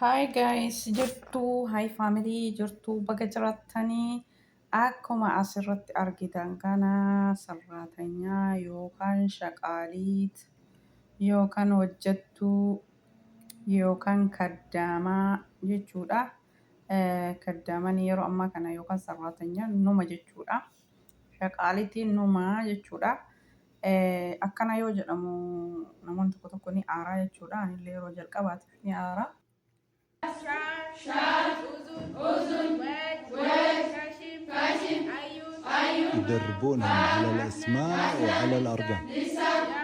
Hi guys, jirtuu? Hi family, jirtuu? Baga jiraattanii. Akkuma asirratti argitan kana sarraatanyaa yookaan shaqaaliit yookaan hojjettuu yookaan kaddaamaa jechuudha. Kaddaaman yeroo ammaa kana yookaan sarraatanyaan numa jechuudha. Shaqaaliitiin numa jechuudha. Akkana yoo jedhamu namoonni tokko tokko ni aaraa jechuudha. Anillee yeroo jalqabaatiif ni aara. يدربونهم على الأسماء وعلى الأرقام. ما شاء الله.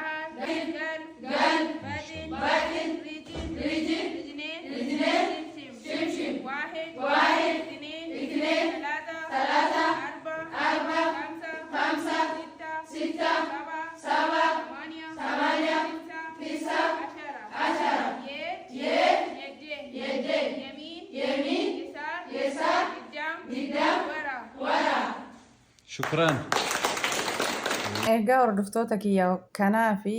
شكرا. Egaa hordoftoota kiyya kanaa fi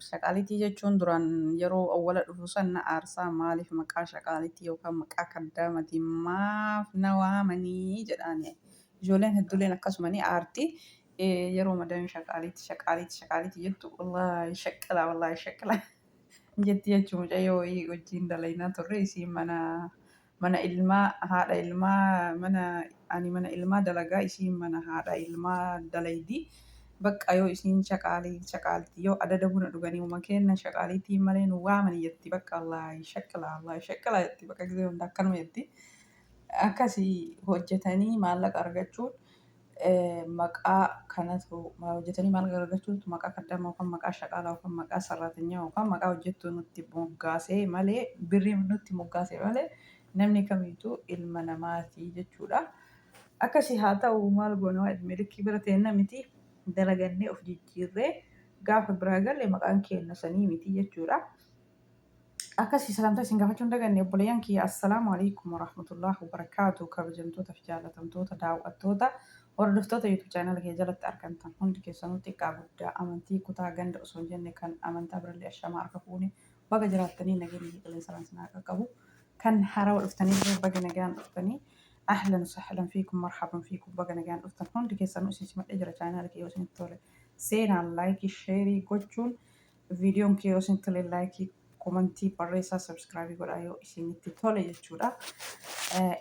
shaqaalitii jechuun duraan yeroo awwala dhufu san na aarsaa, maaliif maqaa shaqaalitii yookaan maqaa kaddaamati maaf na waamanii jedhaani. Ijoolleen hedduuleen akkasuma ni aarti. Yeroo madaan shaqaalitii shaqaalitii shaqaalitii jettu, wallaahi shaqqala, wallaahi shaqqala jetti jechuun mucayyoo wayii wajjin dalaynaa turre. Isiin mana ilmaa haadha ilmaa, mana ani mana ilmaa dalagaa, isiin mana haadha ilmaa dalaydi. Bakka yoo isiin shaqaalii shaqaaltii yoo adada buna dhuganii uma kenna shaqaaliitii malee nu waamani jetti. Bakka wallaahi shaqqala, wallaahi shaqqala jetti. Bakka gisee hunda akkanuma jetti. Akkasii hojjetanii maallaqa argachuun maqaa kanatu hojjetanii maallaqa argachuutu maqaa kaddamaa yookaan maqaa shaqaalaa yookaan maqaa sarraatinyaa yookaan maqaa hojjettuu nutti moggaasee malee, birrii nutti moggaasee malee, namni kamiituu ilma namaati jechuudha. Akkasii haa ta'u, maal goona, waa ilmi likkii bira teenna miti, dalagannee of jijjiirree gaafa biraa galle maqaan keenya sanii miti jechuudha. Akkasii salaamtaa isin gaafachuu hin daganne, obboleeyyan kiyya. Assalaamu alaikum warahmatullahi wabarakaatu. Kabajamtoota fi jaalatamtoota daawwattoota, hordoftoota YouTube channel kiyya jalatti argamtan hundi keessanuu, xiqqaa guddaa, amantii, kutaa, ganda osoo hin jenne, kan amantaa birallee ashamaa, harka fuune, baga jiraattanii, nageenya fi qilleensa isin haa qaqqabu. Kan harawa dhuftanii illee baga nagaan dhuftanii. Ahlan sahlan fiikum, marhaban fiikum, baga nagaan dhuftan hundi keessanuu. Isin simadhee jira. Channel kiyya yoo isinitti tole seenaan like, share gochuun, viidiyoon kee yoo isinitti tole like, comment barreessaa, subscribe godhaa yoo isinitti tole jechuudha.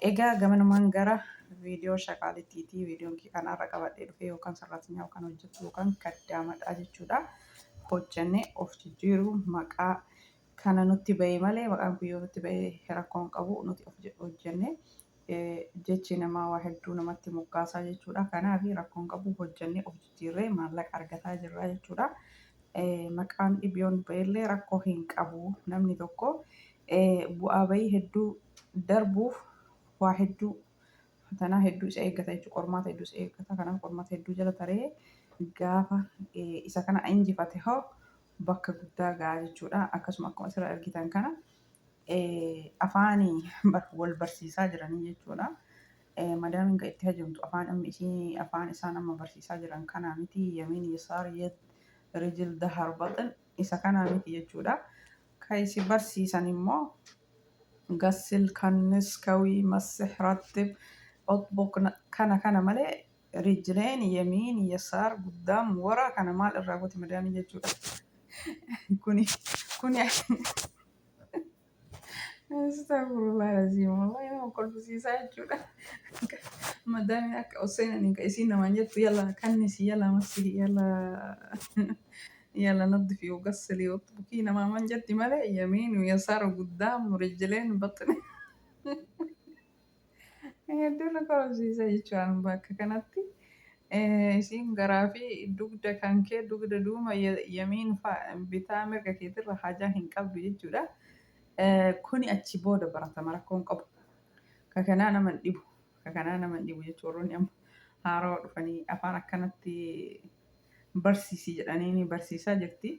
Egaa gamanumaan gara viidiyoo shaqaalittiiti. Viidiyoon kee kan har'a qabadhee dhufe yookaan sarraatinyaa yookaan hojjetu yookaan kaddaamadha jechuudha. Hojjannee of jijjiiruu maqaa kana nutti bahee malee, maqaan kun yoo nutti bahee rakkoo hin qabu. Nuti of hojjannee, jechi namaa waa hedduu namatti moggaasaa jechuudha. Kanaaf rakkoo hin qabu, hojjannee of jijjiirree maallaqa argataa jirra jechuudha. Maqaan dhibiyoon ba'ellee rakkoo hin qabu. Namni tokko bu'aa bahii hedduu darbuuf waa hedduu, fatanaa hedduu isa eeggata jechuudha. Qormaata hedduu isa eeggata. Kanaaf qormaata hedduu jala taree gaafa isa kana injifate hoo bakka guddaa gahaa jechuudha. Akkasuma akkuma asirra argitan kana afaanii wal barsiisaa jiranii jechuudha. Madaamiin kan itti hajamtu afaan amma isii afaan isaan amma barsiisaa jiran kanaa miti. يمين يسار يد رجل ظهر بطن isa kanaa miti jechuudha. Kan isi barsiisan immoo غسل، كنس، كوي، مسح، رتب، اطبخ kana kana malee رجلين، يمين، يسار، قدام، ورا kana maal irraa gooti madaamii jechuudha. Kuni أستغفر الله العظيم، والله nama kolfisiisaa jechuudha. Madaamiin akka oseenanii ka isiin namaan jettu يلا كنسي، يلا مسحي، يلا يلا نظفي وغسلي واطبخي namaa man jetti malee يمين ويسار وقدام ورجلين بطن hedduu na kolfisiisa jechuudha bakka kanatti. Isiin garaa fi dugda kan kee dugda duuma يمين bitaa mirga keetirra hajaa hin qabdu jechuudha. Kuni achi booda baratama, rakkoo hin qabu. Ka kanaa nama hin dhibu. Ka kanaa nama hin dhibu jechuudha. Warroonni amma haarawaa dhufanii afaan akkanatti barsiisi jedhanii ni barsiisaa jirti.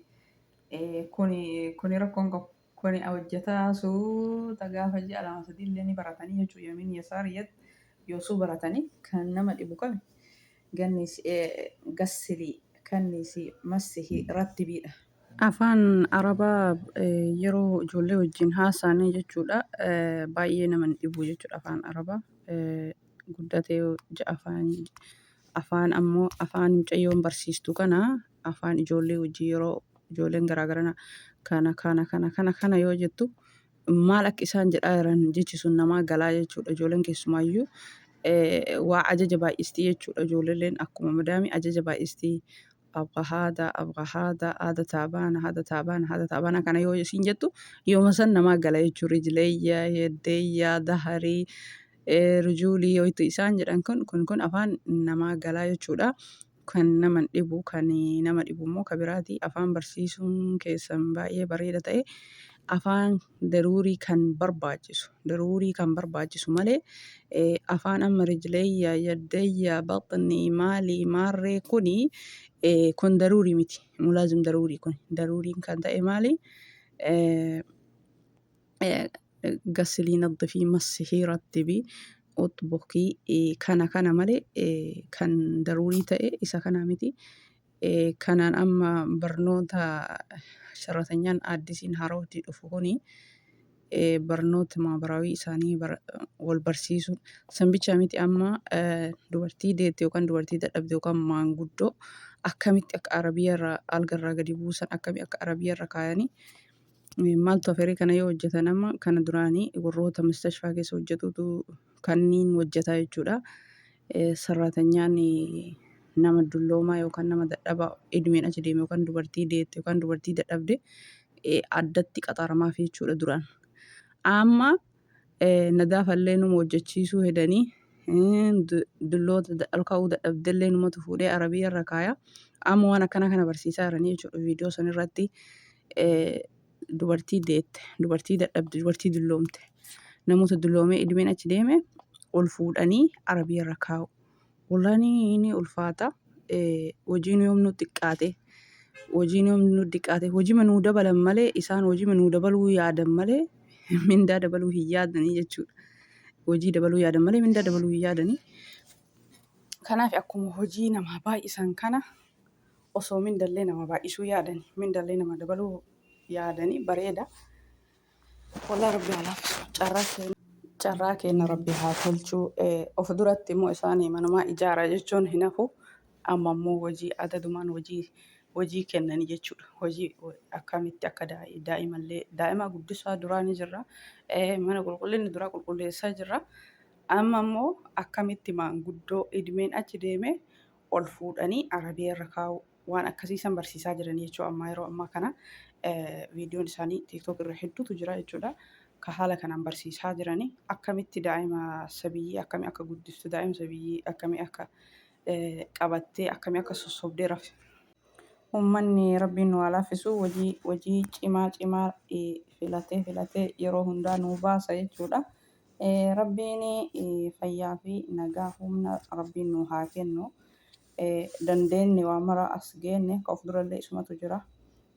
Kuni rakkoo hin qabu. Kuni hojjetaa suuta gaafa ji'a 2 3 illee ni baratanii jechuudha. يمين يسار يد yoosuu baratanii kan nama dhibu kami gannis غسلي، كنسي، مسحي، رتبي dha. Afaan Arabaa yeroo ijoollee wajjin haasa'anii jechuudha, baay'ee nama hin dhibu jechuudha afaan Arabaa. Guddatee afaan afaan ammoo afaan mucayyoon barsiistu kana afaan ijoollee wajjin yeroo ijoolleen garaagaraa kana kana kana kana kana yoo jettu maal akka isaan jedhaa jiran jechi sun namaa galaa jechuudha. Ijoolleen keessumaayyuu waa ajaja baay'istii jechuudha. Ijoolleen akkuma madaamii ajaja baay'istii. أبغى هذا أبغى هذا هذا تعبانة هذا تعبانة هذا تعبانة kana yoo isiin jettu yooma san namaa gala jechuudha. رجلي يدي ظهري رجولي yoo itti isaan jedhan kun kun kun afaan namaa galaa jechuudha. Kan nama hin dhibu, kan nama dhibu immoo ka biraati. Afaan barsiisuun keessan baay'ee bareeda ta'e, afaan daruurii kan barbaachisu, daruurii kan barbaachisu malee afaan amma رجلي يدي بطني maalii maarree kuni kun daruurii miti. مو لازم daruurii kun daruuriin kan ta'e maali? غسلي نظفي مسحي رتبي اطبخي kana kana malee kan daruurii ta'e isa kana miti. Kanaan amma barnoota sarratanyaan addisiin haarootti dhufu kuni barnoota maabaraawii isaanii wal barsiisuu san bicha miti. Amma dubartii deette yookaan dubartii dadhabde yookaan maanguddoo akkamitti akka arabiyyaarraa algarraa gadi buusan, akkamii akka arabiyyaarra kaayanii maaltu aferee kana yoo hojjetan, amma kana duraanii warroota mustashfaa keessa hojjetutu kanniin hojjetaa jechuudha. Sarratanyaan nama dulloomaa yookaan nama dadhabaa idmeen achi deeme yookaan dubartii deette yookaan dubartii dadhabde addatti qaxaramaaf jechuudha duraan. Amma nadaafallee numa hojjechiisuu hedanii, dulloota ol ka'uu dadhabdellee numatu fuudhee arabiyyaarra kaaya. Amma waan akkana kana barsiisaa jiranii jechuudha viidiyoo san irratti. Dubartii deette, dubartii dadhabde, dubartii dulloomte, namoota dulloomee idmeen achi deeme ol fuudhanii arabiyyaarra kaa'u. Wallahi ni ulfaata. Hojiin yoom nu xiqqaate, hojiin yoom nu xiqqaate, hojii nuu dabalan malee, isaan hojii nuu dabaluu yaadan malee mindaa dabaluu hin yaadanii jechuudha. Hojii dabaluu yaadan malee mindaa dabaluu hin yaadanii. Kanaaf akkuma hojii namaa baay'isan kana osoo mindallee nama baay'isuu yaadanii, mindallee nama dabaluu yaadanii bareeda. Walaa rabbi haa laaffisu. Carraa keenya rabbi haa tolchu. Of duratti immoo isaanii manumaa ijaara jechuun hin hafu. Amma immoo hojii adadumaan hojii kennanii jechuudha. Hojii akkamitti akka daa'imallee daa'ima guddisaa duraa ni jirra. Mana qulqullinni duraa qulqulleessaa jirra. Amma immoo akkamitti maanguddoo idmeen achi deeme ol fuudhanii arabiyyaarra kaa'u, waan akkasiisan barsiisaa jiranii jechuudha. Ammaa yeroo ammaa kana viidiyoon isaanii TikTok irra hedduutu jira jechuudha. Ka haala kanaan barsiisaa jiranii akkamitti daa'ima sabiyyii akkamii akka guddistu, daa'ima sabiyyii akkamii akka qabattee, akkamii akka sossobdee rafte. Uummanni rabbiin nu haa laaffisu, hojii cimaa cimaa filatee filatee yeroo hundaa nu baasa jechuudha. Rabbiin fayyaa fi nagaa humna rabbiin nu haa kennu. Dandeenye waa mara as geenne, ka of durallee isumatu jira.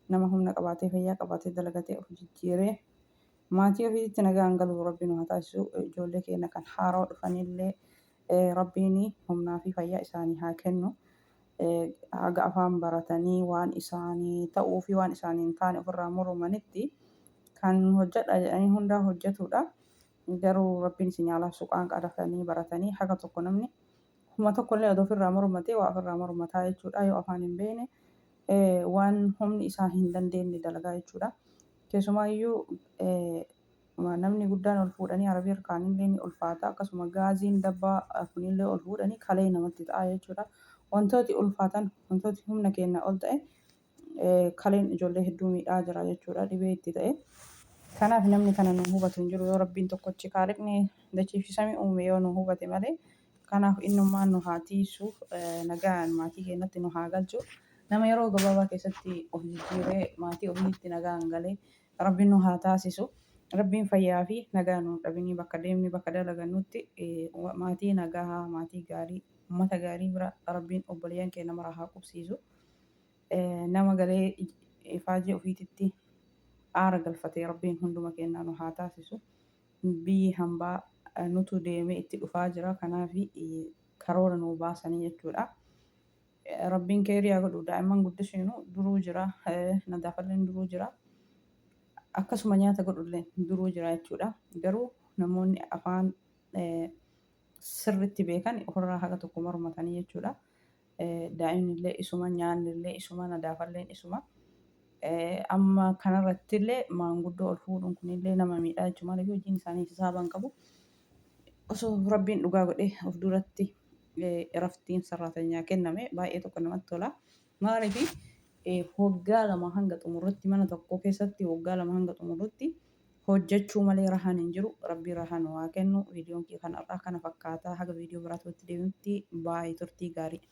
Nama humna qabaatee, fayyaa qabaatee, dalagatee of jijjiiree maatii ofiitti nagaan galu rabbiin nu haa taasisu. Ijoollee keenya kan haaraa dhufanillee rabbiin humnaa fi fayyaa isaanii haa kennu. Haga afaan baratanii waan isaanii ta'uu fi waan isaanii hin taane ofirraa mormanitti kan hojjedha jedhanii hundaa hojjetudha. Garuu rabbiin isin haa laaffisu. Qaanqaa dafanii baratanii haga tokko namni kuma tokkollee odoo ofirraa mormatee waa ofirraa mormataa jechuudha. Yoo afaan hin beekne waan humni isaa hin dandeenye dalagaa jechuudha. Keessumaayyuu namni guddaan ol fuudhanii arabii harkaanillee ni ulfaata. Akkasuma gaaziin dabbaa kunillee ol fuudhanii kalee namatti ta'a jechuudha. Wantooti ulfaatan, wantooti humna keenya ol ta'e kaleen ijoollee hedduu miidhaa jira jechuudha, dhibee itti ta'e. Kanaaf namni kana nu hubatu hin jiru yoo rabbiin tokkochi kaaliqni dachii fi samii uume yoo nu hubate malee. Kanaaf innummaan nu haa tiisu, nagaan maatii keenyatti nu haa galchu. Nama yeroo gabaabaa keessatti of jijjiiree maatii ofiitti nagaan galee rabbiin nu haa taasisu. Rabbiin fayyaa fi nagaa nu dhabinii bakka deemni bakka dalagannutti maatii nagaa, maatii gaarii, uummata gaarii bira rabbiin obboleeyyan keenya mara haa qubsiisu. Nama galee ifaajee ofiititti aara galfatee rabbiin hunduma keenyaa nu haa taasisu. Biyyi hambaa nutu deemee itti dhufaa jira. Kanaaf karoora nu baasanii jechuudha. Rabbiin keerii haa godhu. Daa'imman guddisuunu duruu jira, nadaafalleen duruu jira, akkasuma nyaata godhulleen duruu jira jechuudha. Garuu namoonni afaan sirritti beekan ofirraa haga tokko mormatanii jechuudha. Daa'imnillee isuma, nyaannillee isuma, nadaafalleen isuma. Amma kanarrattillee maanguddoo ol fuudhuun kunillee nama miidhaa jechuudha. Maaliif hojiin isaanii hisaaba hin qabu. Osoo Rabbiin dhugaa godhee of duratti iraftiin sarraatanyaa kenname baay'ee tokko namatti tola. Maaliif waggaa 2 hanga xumurrutti mana tokko keessatti waggaa 2 hanga xumurrutti hojjechuu malee rahaan hin jiru. Rabbiin rahaa nu haa kennu. Viidiyoon kee kanarraa kana fakkaataa, haga viidiyoo biraatti walitti deebinutti baay'ee turtii gaarii.